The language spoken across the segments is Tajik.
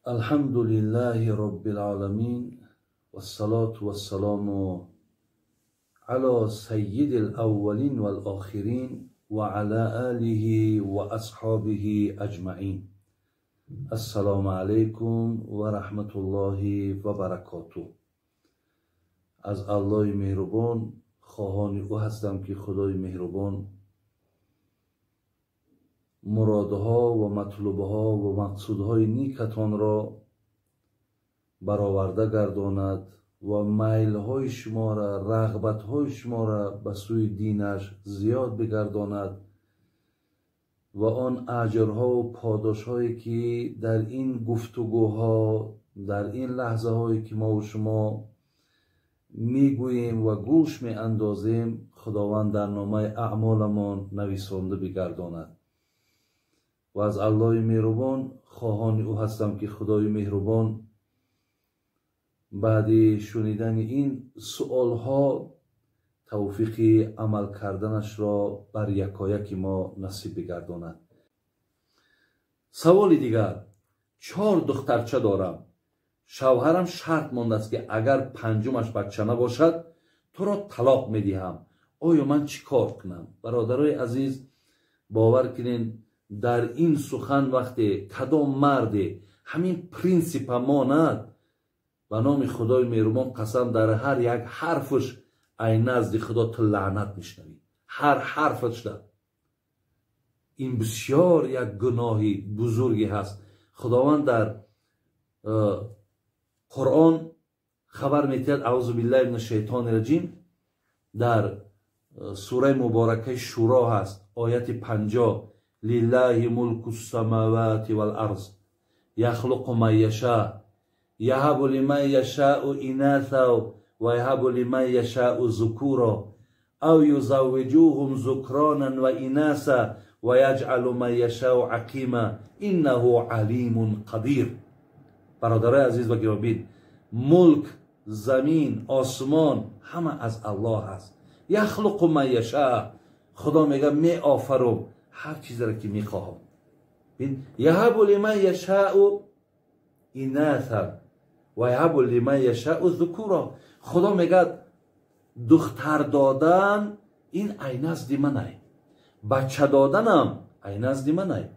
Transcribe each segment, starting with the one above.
الحمد لله رب العالمين والصلاة والسلام على سيد الأولين والآخرين وعلى آله وأصحابه أجمعين. السلام عليكم ورحمة الله وبركاته. از الله مهربان خواهان او هستم که خدای مهربان مرادها و مطلوبها و مقصودهای نیکتان را برآورده گرداند و میلهای شما را، رغبتهای شما را به سوی دینش زیاد بگرداند و آن اجرها و پاداشهایی که در این گفتگوها، در این لحظه هایی که ما و شما میگوییم و گوش میاندازیم، خداوند در نامه اعمالمان نویسانده بگرداند. و از الله مهربان خواهان او هستم که خدای مهربان بعد شنیدن این سؤالها توفیق عمل کردنش را بر یکایک ما نصیب بگرداند. سوال دیگر: 4 دخترچه دارم، شوهرم شرط مانده است که اگر پنجمش بچه نباشد تو را طلاق میدهم، آیا من چی کار کنم؟ برادرای عزیز، باور کنین در این سخن وقتی کدام مرد همین پرینسیپ ماند، به نام خدای مهربان قسم، در هر یک حرفش ای نزد خدا تو لعنت میشنوی، هر حرفش در. این بسیار یک گناهی بزرگی هست. خداوند در قرآن خبر میتید، اعوذ بالله من الشیطان الرجیم، در سوره مبارکه شورا هست، آیت 50: لله ملک السماوات والارض یخلق ما یشاء یهب لمن یشاء اناثا و یهب لمن یشاء ذکورا او یزوجوهم ذکرانا و اناثا و یجعل من یشاء عقیما انه علیم قدیر. برادرای عزیز و گرامی، ملک، زمین، آسمان همه از الله هست. یخلق من یشاء، خدا میگه می آفرم هر چیزی را که میخواهم. یهب لمن یشاء اناثا و یهب لمن یشاء ذکورا. خدا میگه دختر دادن این ای نزد منه، بچه دادنم ای نزد منه.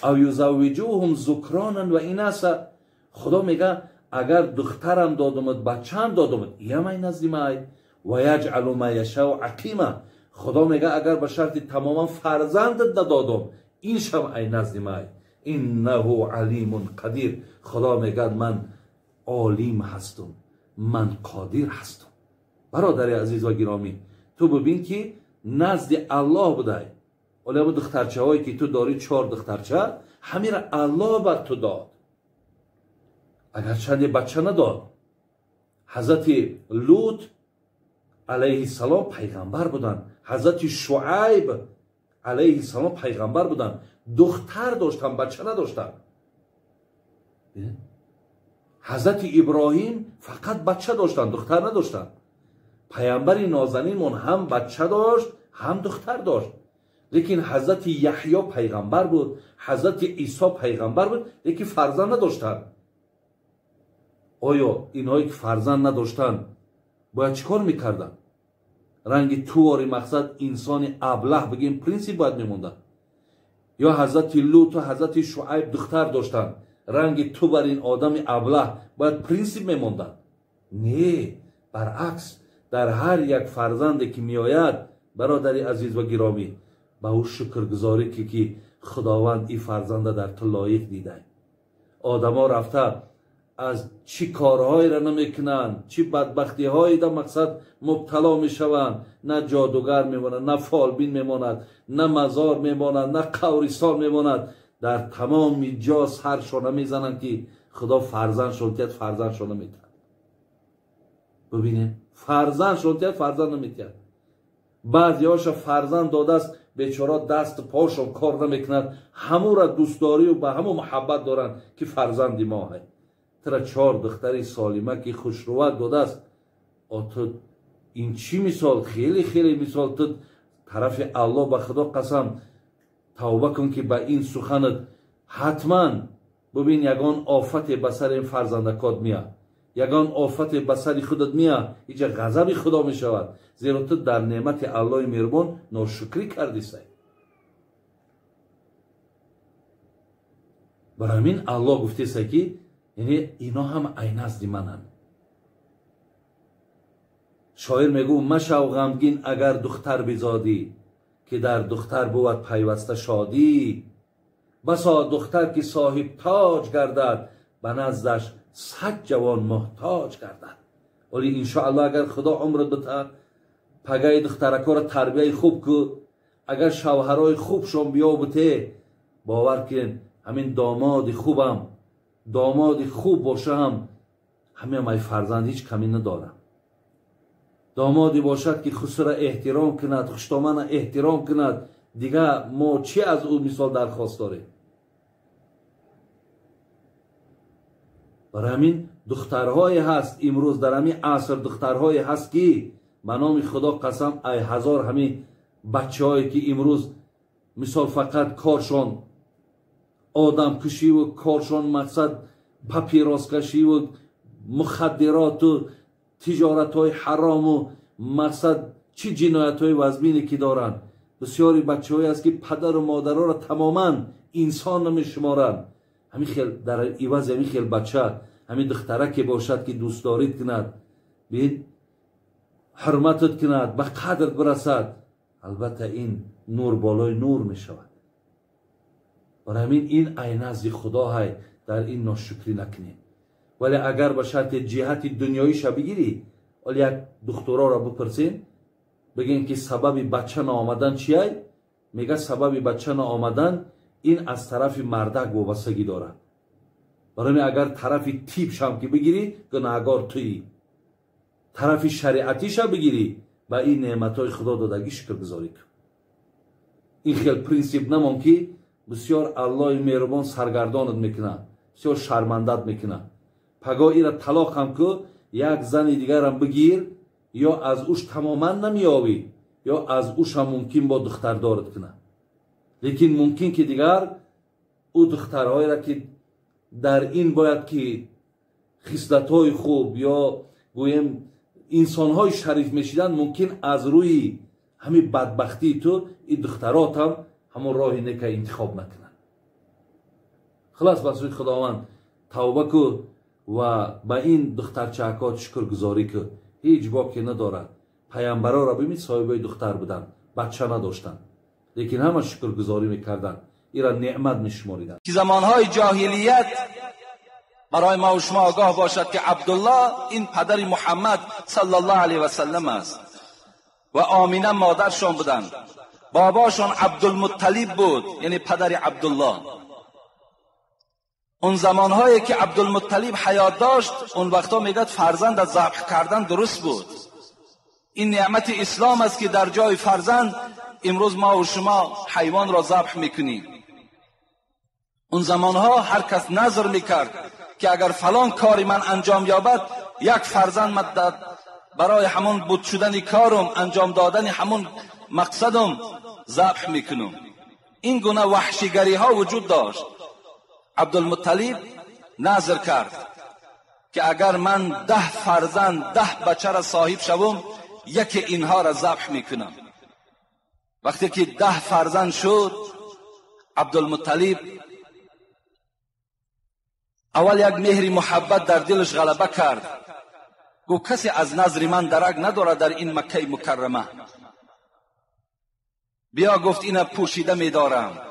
او یزوجوهم ذکرانا و اناثا، خدا میگه اگر دخترم دادمت، بچه‌م دادمت، این ای نزد منه. و یجعل من یشاء عقیما، خدا میگه اگر به شرط تماما فرزندت ندادم، این شم ای نزد من. انه علیم قدیر، خدا میگه من عالیم هستم، من قادر هستم. برادر عزیز و گرامی، تو ببین که نزد الله بوده. ولی اون دخترچه هایی که تو داری، 4 دخترچه، همین را الله بر تو داد، اگر چند بچه نداد. حضرت لوط علیه السلام پیغمبر بودن، حضرت شعیب علیه السلام پیغمبر بودن، دختر داشتن، بچه نداشتن. حضرت ابراهیم فقط بچه داشتن، دختر نداشتن. پیامبر نازنینمون هم بچه داشت هم دختر داشت. لیکن حضرت یحیی پیغمبر بود، حضرت عیسی پیغمبر بود، لیکن فرزند نداشتن. آیا اینهایی که فرزند نداشتن باید چیکار میکردن؟ رنگ تواری مقصد انسان ابله بگیم پرینسیپ باید میموندن. یا حضرت لوط و حضرت شعیب دختر داشتن، رنگ تو بر این آدم ابله باید پرینسیپ میموندن. نه، برعکس، در هر یک فرزندی که میآید، برادر عزیز و گرامی، به او شکرگزاری که خداوند این فرزند در تو لایق دیده. آدما رفته از چی کارهایی را نمیکنند، چی بدبختی هایی در مقصد مبتلا میشوند، نه جادوگر میماند، نه فالبین میماند، نه مزار میماند، نه قبرستان میماند. در تمام جا سرشانه میزنند که خدا فرزند شون تید، فرزند شون نمیتد. ببینید، فرزند شون تید، فرزند نمیتد. بعضی هاشا فرزند داده است، بیچاره دست پاشون کار نمیکند، همو را دوستداری و به همو محبت دارند که فرزند ما هست. ترا 4 دختری سالمه که خوشروک داده است، تو این چی مثال؟ خیلی خیلی مثال. تو طرف الله به خدا قسم Тавба кун ки ба ин суханат ҳатман бубин ягон офате ба сари ин фарзандакот меяд, ягон офате ба сари худат меяд, иҷа ғазаби Худо мешавад, зеро ту дар неъмати Аллоҳи меҳрубон ношукрӣ кардисай. Барои ҳамин Аллоҳ гуфтеса ки яъне ино ҳам ай назди мананд. Шоир мегӯ машав ғамгин агар духтар бизодӣ, ки дар духтар бувад пайваста шодӣ. Басо духтар ки соҳиб тоҷ гардад, ба наздаш 100 ҷавон муҳтоҷ гардад. Вале иншоаллоҳ агар Худо умрат бита, пагаи духтаракоро тарбияи хуб ку, агар шавҳарои хубшон биёбуте, бовар кун ҳамин домоди хубам, домоди хуб бошам, ҳамин ай фарзанд ҳеҷ камӣ надорам. Домоде бошад ки хусура эҳтиром кунад, хуштомана эҳтиром кунад, дига мо чӣ аз ӯ мисол дархост дорем? Барои ҳамин духтарҳое ҳаст имрӯз дар ҳамин аср, духтарҳое ҳаст ки ба номи Худо қасам ай ҳазор ҳамин бачаҳое ки имрӯз мисол фақат коршон одамкушиву коршон мақсад папироскашиву мухаддироту тиҷоратҳои ҳарому мақсад чӣ ҷиноятҳои вазмине ки доранд. Бисёри бачаҳое аст ки падару модароро тамоман инсон намешуморанд. Ҳамин хел дар ивази ҳамин хел бача ҳамин духтараке бошад ки дӯстдорид кунад, бин ҳурматат кунад, ба қадр бирасад, албатта ин нур болои нур мешавад. Барои ҳамин ин ай назди Худо ҳай, дар ин ношукрӣ накунем. Вале агар ба шарти ҷиҳати дунёиша бигирӣ, оли як духтуроро бипурсем, бигем ки сабаби бача наомадан чиай? Мега сабаби бача наомадан ин аз тарафи мардак вобастагӣ дорад. Барои агар тарафи тибшам ки бигирӣ, гунаҳгор туӣ. Тарафи шариатиша бигирӣ, ба ин неъматҳои Худо додагӣ шукргузорӣ кун. Ин хел принсип намон ки бисёр Аллоҳи меҳрубон саргардонат мекунад, бисёр шармандат мекунад. Пагоҳ ира талоқ ҳам ку, як зани дигарам бигир, ё аз уш тамоман намеёвӣ, ё аз ушам мумкин бо духтардорат кунад. Лекин мумкин ки дигар ӯ духтарҳоеро ки дар ин бояд ки хислатҳои хуб ё гӯем инсонҳои шариф мешиданд, мумкин аз рӯи ҳамин бадбахтии ту ин духтаротам ҳамон роҳи нека интихоб накунанд. Хулас ба сӯи Худованд тавба ку ва ба ин духтарчаакот шукргузорӣ ку. Ҳеҷ боке надорад. Паямбароро бибин, соҳибои духтар буданд, бача надоштанд, лекин ҳама шукргузорӣ мекарданд, ира неъмат мешумориданд. ки замонҳои ҷоҳилият барои ма ва шумо огоҳ бошад ки Абдуллоҳ ин падари Муҳаммад саллаллоҳу алайҳи васаллам аст ва Омина модаршон буданд. Бобошон Абдулмутталиб буд, яъне падари Абдуллоҳ. اون زمانهایی که عبدالمطلب حیات داشت، اون وقتا میگد فرزند از ذبح کردن درست بود. این نعمت اسلام است که در جای فرزند امروز ما و شما حیوان را ذبح میکنیم. اون زمانها هر کس نظر میکرد که اگر فلان کاری من انجام یابد، یک فرزند من برای همون بود شدن کارم، انجام دادن همون مقصدم ذبح میکنم. این گونه وحشیگری ها وجود داشت. عبدالمطلب نظر کرد که اگر من 10 فرزند 10 بچه را صاحب شوم، یکی اینها را ذبح میکنم. وقتی که 10 فرزند شد، عبدالمطلب اول یک مهر محبت در دلش غلبه کرد. گفت کسی از نظر من درک ندارد در این مکه مکرمه. بیا، گفت اینا پوشیده میدارم.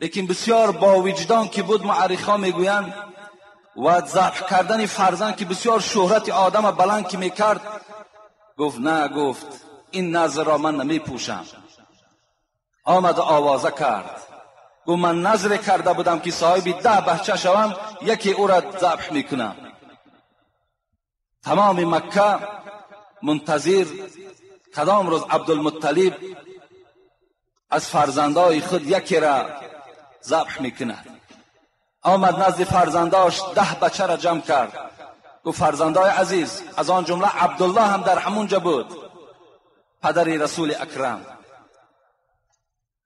لیکن بسیار با وجدان که بود، معرخا میگویند، و ذبح کردن فرزند که بسیار شهرت آدم بلند که میکرد، گفت نه، گفت این نظر را من نمیپوشم. آمد و آوازه کرد، گفت من نظر کرده بودم که صاحب 10 بچه شوم، یکی او را ذبح میکنم. تمام مکه منتظر کدام روز عبدالمطلب از فرزندای خود یکی را ذبح میکند. آمد نزد فرزنداش، 10 بچه را جمع کرد. گفت فرزندای عزیز، از آن جمله عبدالله هم در همونجا بود، پدر رسول اکرم.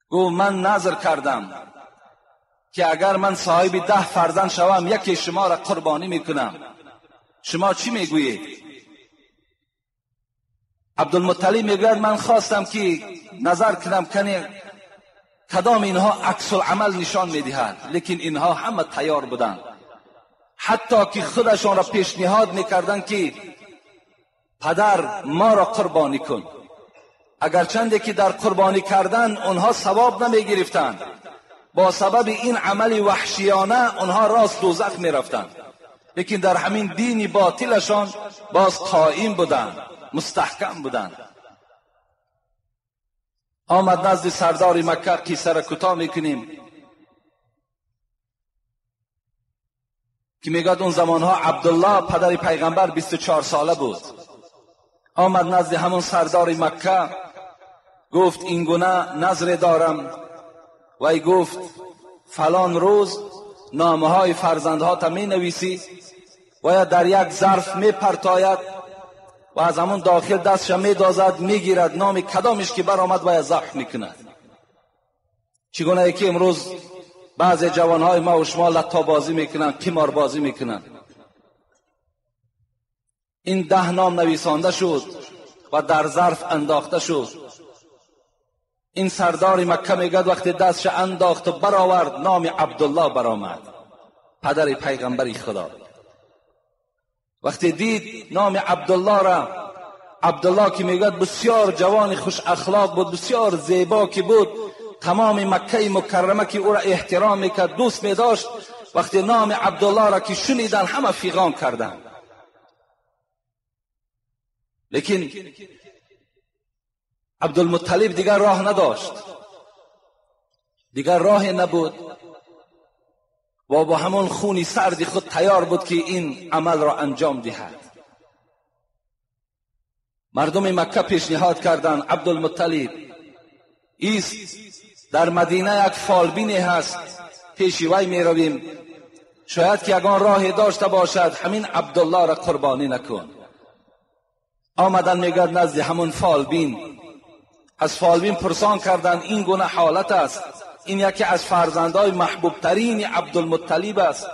گفت من نظر کردم که اگر من صاحب 10 فرزند شوم یکی شما را قربانی میکنم، شما چی میگویید؟ عبدالمطلب میگوید من خواستم که نظر کنم کنی کدام اینها عکس العمل نشان میدهد، لیکن اینها همه تیار بودند، حتی که خودشان را پیشنهاد میکردند که پدر ما را قربانی کن. اگرچنده که در قربانی کردن آنها ثواب نمیگرفتند، با سبب این عمل وحشیانه آنها راست دوزخ میرفتند، لیکن در همین دین باطلشان باز قائم بودند، مستحکم بودند. آمد نزد سردار مکه، قصه را کوتاه میکنیم، که میگوید اون زمانها عبدالله پدر پیغمبر 24 ساله بود. آمد نزد همون سردار مکه، گفت این گونه نظر دارم. وی گفت فلان روز نامه های فرزندها تا می نویسی و یا در یک ظرف می پرتاید و از همون داخل دستش می دازد می گیرد، نام کدامش که برآمد و یا ذبح می کند. چگونه که امروز بعض جوانهای ما و شما لطا بازی میکنند، قمار بازی میکنند. این 10 نام نویسانده شد و در ظرف انداخته شد. این سردار مکه میگد وقتی دستش انداخت و برآورد، نام عبدالله برآمد، پدر پیغمبر خدا. وقتی دید نام عبدالله را، عبدالله که میگد بسیار جوان خوش اخلاق بود، بسیار زیبا که بود، تمام مکه مکرمه که او را احترام میکرد، دوست میداشت، وقتی نام عبدالله را که شنیدن همه فیغان کردند. لیکن عبدالمطلب دیگر راه نداشت، دیگر راه نبود و با همون خونی سرد خود تیار بود که این عمل را انجام دهد. مردم مکه پیشنهاد کردند عبدالمطلب ایست، در مدینه یک فالبینی هست، پیش وی می رویم، شاید که یگان راه داشته باشد، همین عبدالله را قربانی نکن. آمدن میگرد نزد همون فالبین، از فالبین پرسان کردند این گونه حالت است، این یکی از فرزندای محبوب ترین عبدالمطلب است،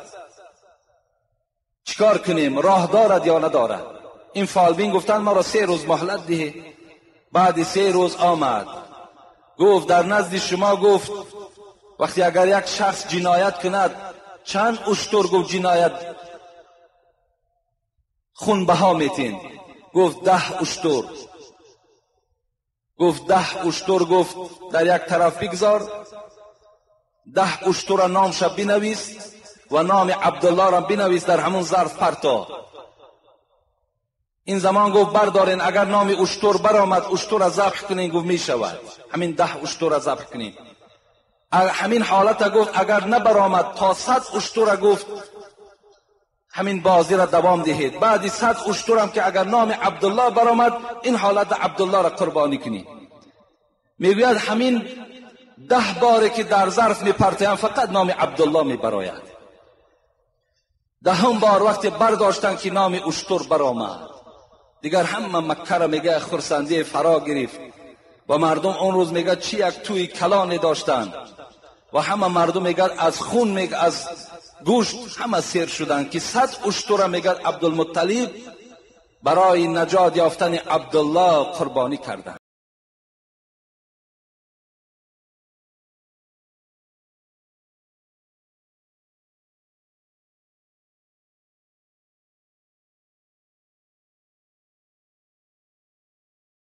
چیکار کنیم، راه دارد یا ندارد؟ این فالبین گفتند ما را 3 روز مهلت ده. بعد 3 روز آمد، گفت در نزد شما، گفت وقتی اگر یک شخص جنایت کند چند اشتر گفت جنایت خون بها میتین؟ گفت 10 اشتر. گفت 10 اشتر، گفت در یک طرف بگذار، 10 اشتر نامش بنویس و نام عبدالله را بنویس، در همون ظرف پرتا. این زمان گفت بردارین، اگر نام اشتر برآمد اشتر را ذبح کنین. گفت می شود، همین 10 اشتر را ذبح کنین. همین حالت گفت اگر نبرآمد تا 100 اشتر، گفت همین بازی را دوام دهید. بعد 100 اشتر هم که اگر نام عبدالله برآمد این حالت عبدالله را قربانی کنی. میگوید همین 10 باره که در ظرف میپرتیم فقط نام عبدالله میبراید. 10 بار وقتی برداشتن که نام اشتر برآمد، دیگر همه مکه را میگه خرسندی فرا گرفت و مردم اون روز میگه چی یک توی کلانی داشتن و همه مردم میگه از خون، میگه از گوشت همه سیر شدن که 100 اشتر میگه عبدالمطلب برای نجات یافتن عبدالله قربانی کردند.